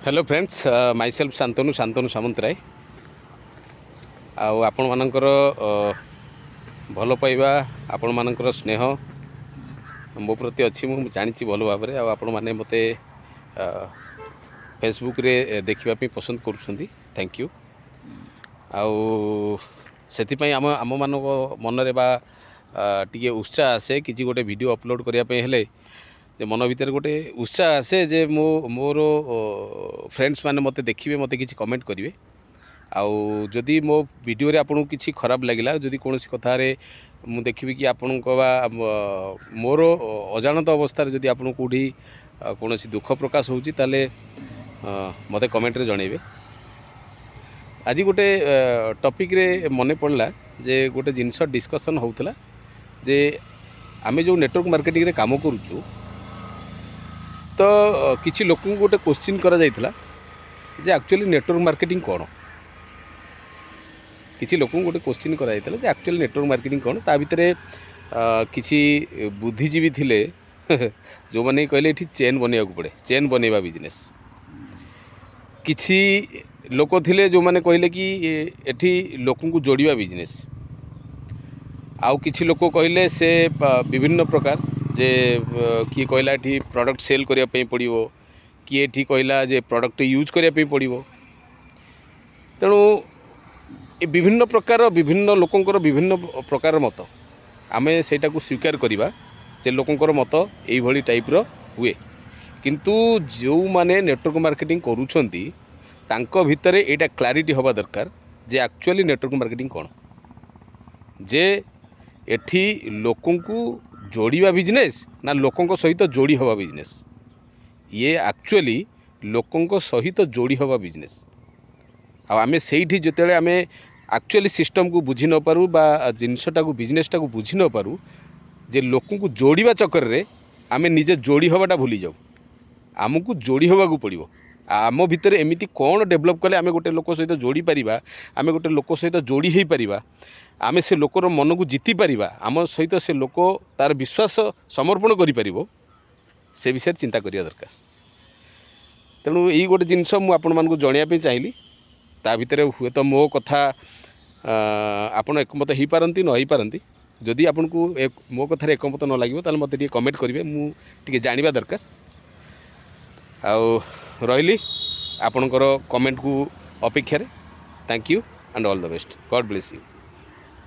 Hello friends, myself Shantanu, Shantanu Samantaray. ଆଉ ଆପଣମାନଙ୍କର ଭଲ ପାଇବା, ଆପଣମାନଙ୍କର ସ୍ନେହ ମୋ ପ୍ରତି ଅଛି, ମୁଁ ଜାଣିଛି ଭଲ ଭାବରେ। ଆଉ ଆପଣମାନେ ମୋତେ ଫେସବୁକ୍ରେ ଦେଖିବା ପାଇଁ ପସନ୍ଦ କରୁଛନ୍ତି, thank you. ଆଉ ସେଥିପାଇଁ ଆମମାନଙ୍କ ମନରେ ବା ଟିକେ ଉତ୍ସାହ ଆସେ, କିଛି ଗୋଟେ ଭିଡ଼ିଓ ଅପଲୋଡ଼ କରିବା ପାଇଁ ହେଲେ ଯେ ମନ ଭିତରେ ଗୋଟେ ଉତ୍ସାହ ଆସେ ଯେ ମୋ ମୋର ଫ୍ରେଣ୍ଡସ୍ ମାନେ ମୋତେ ଦେଖିବେ, ମୋତେ କିଛି କମେଣ୍ଟ କରିବେ। ଆଉ ଯଦି ମୋ ଭିଡ଼ିଓରେ ଆପଣଙ୍କୁ କିଛି ଖରାପ ଲାଗିଲା, ଯଦି କୌଣସି କଥାରେ ମୁଁ ଦେଖିବି କି ଆପଣଙ୍କ ବା ମୋର ଅଜାଣତ ଅବସ୍ଥାରେ ଯଦି ଆପଣଙ୍କୁ କେଉଁଠି କୌଣସି ଦୁଃଖ ପ୍ରକାଶ ହେଉଛି, ତାହେଲେ ମୋତେ କମେଣ୍ଟରେ ଜଣାଇବେ। ଆଜି ଗୋଟେ ଟପିକ୍ରେ ମନେ ପଡ଼ିଲା ଯେ ଗୋଟେ ଜିନିଷ ଡିସ୍କସନ୍ ହେଉଥିଲା ଯେ ଆମେ ଯେଉଁ ନେଟୱାର୍କ ମାର୍କେଟିଂରେ କାମ କରୁଛୁ, ତ କିଛି ଲୋକଙ୍କୁ ଗୋଟେ କୋଶ୍ଚିନ୍ କରାଯାଇଥିଲା ଯେ ଆକ୍ଚୁଆଲି ନେଟୱାର୍କ ମାର୍କେଟିଂ କ'ଣ। କିଛି ଲୋକଙ୍କୁ ଗୋଟେ କୋଶ୍ଚିନ୍ କରାଯାଇଥିଲା ଯେ ଆକ୍ଚୁଆଲି ନେଟୱାର୍କ ମାର୍କେଟିଂ କ'ଣ। ତା ଭିତରେ କିଛି ବୁଦ୍ଧିଜୀବୀ ଥିଲେ ଯେଉଁମାନେ କହିଲେ ଏଠି ଚେନ୍ ବନେଇବାକୁ ପଡ଼େ, ଚେନ୍ ବନେଇବା ବିଜନେସ୍। କିଛି ଲୋକ ଥିଲେ ଯେଉଁମାନେ କହିଲେ କି ଏଠି ଲୋକଙ୍କୁ ଯୋଡ଼ିବା ବିଜନେସ୍। ଆଉ କିଛି ଲୋକ କହିଲେ ସେ ବିଭିନ୍ନ ପ୍ରକାର, ଯେ କିଏ କହିଲା ଏଠି ପ୍ରଡ଼କ୍ଟ ସେଲ୍ କରିବା ପାଇଁ ପଡ଼ିବ, କିଏ ଏଠି କହିଲା ଯେ ପ୍ରଡ଼କ୍ଟ ୟୁଜ୍ କରିବା ପାଇଁ ପଡ଼ିବ। ତେଣୁ ଏ ବିଭିନ୍ନ ପ୍ରକାର, ବିଭିନ୍ନ ଲୋକଙ୍କର ବିଭିନ୍ନ ପ୍ରକାର ମତ, ଆମେ ସେଇଟାକୁ ସ୍ୱୀକାର କରିବା ଯେ ଲୋକଙ୍କର ମତ ଏଇଭଳି ଟାଇପ୍ର ହୁଏ। କିନ୍ତୁ ଯେଉଁମାନେ ନେଟୱାର୍କ ମାର୍କେଟିଂ କରୁଛନ୍ତି ତାଙ୍କ ଭିତରେ ଏଇଟା କ୍ଲାରିଟି ହେବା ଦରକାର ଯେ ଆକ୍ଚୁଆଲି ନେଟୱାର୍କ ମାର୍କେଟିଂ କ'ଣ, ଯେ ଏଠି ଲୋକଙ୍କୁ ଯୋଡ଼ିବା ବିଜନେସ୍ ନା ଲୋକଙ୍କ ସହିତ ଯୋଡ଼ି ହେବା ବିଜନେସ୍। ଇଏ ଆକ୍ଚୁଆଲି ଲୋକଙ୍କ ସହିତ ଯୋଡ଼ି ହେବା ବିଜନେସ୍। ଆଉ ଆମେ ସେଇଠି ଯେତେବେଳେ ଆମେ ଆକ୍ଚୁଆଲି ସିଷ୍ଟମ୍କୁ ବୁଝି ନପାରୁ ବା ଜିନିଷଟାକୁ, ବିଜନେସ୍ଟାକୁ ବୁଝି ନପାରୁ, ଯେ ଲୋକଙ୍କୁ ଯୋଡ଼ିବା ଚକରରେ ଆମେ ନିଜେ ଯୋଡ଼ି ହେବାଟା ଭୁଲିଯାଉ। ଆମକୁ ଯୋଡ଼ି ହେବାକୁ ପଡ଼ିବ। ଆମ ଭିତରେ ଏମିତି କ'ଣ ଡେଭଲପ୍ କଲେ ଆମେ ଗୋଟେ ଲୋକ ସହିତ ଯୋଡ଼ି ପାରିବା, ଆମେ ଗୋଟେ ଲୋକ ସହିତ ଯୋଡ଼ି ହେଇପାରିବା, ଆମେ ସେ ଲୋକର ମନକୁ ଜିତିପାରିବା, ଆମ ସହିତ ସେ ଲୋକ ତା'ର ବିଶ୍ୱାସ ସମର୍ପଣ କରିପାରିବ, ସେ ବିଷୟରେ ଚିନ୍ତା କରିବା ଦରକାର। ତେଣୁ ଏଇ ଗୋଟେ ଜିନିଷ ମୁଁ ଆପଣମାନଙ୍କୁ ଜଣାଇବା ପାଇଁ ଚାହିଁଲି। ତା ଭିତରେ ହୁଏତ ମୋ କଥା ଆପଣ ଏକମତ ହେଇପାରନ୍ତି, ନ ହେଇପାରନ୍ତି। ଯଦି ଆପଣଙ୍କୁ ମୋ କଥାରେ ଏକମତ ନ ଲାଗିବ, ତାହେଲେ ମୋତେ ଟିକେ କମେଣ୍ଟ କରିବେ, ମୁଁ ଟିକେ ଜାଣିବା ଦରକାର। ଆଉ ରହିଲି ଆପଣଙ୍କର କମେଣ୍ଟକୁ ଅପେକ୍ଷାରେ। Thank you and all the best. God bless you.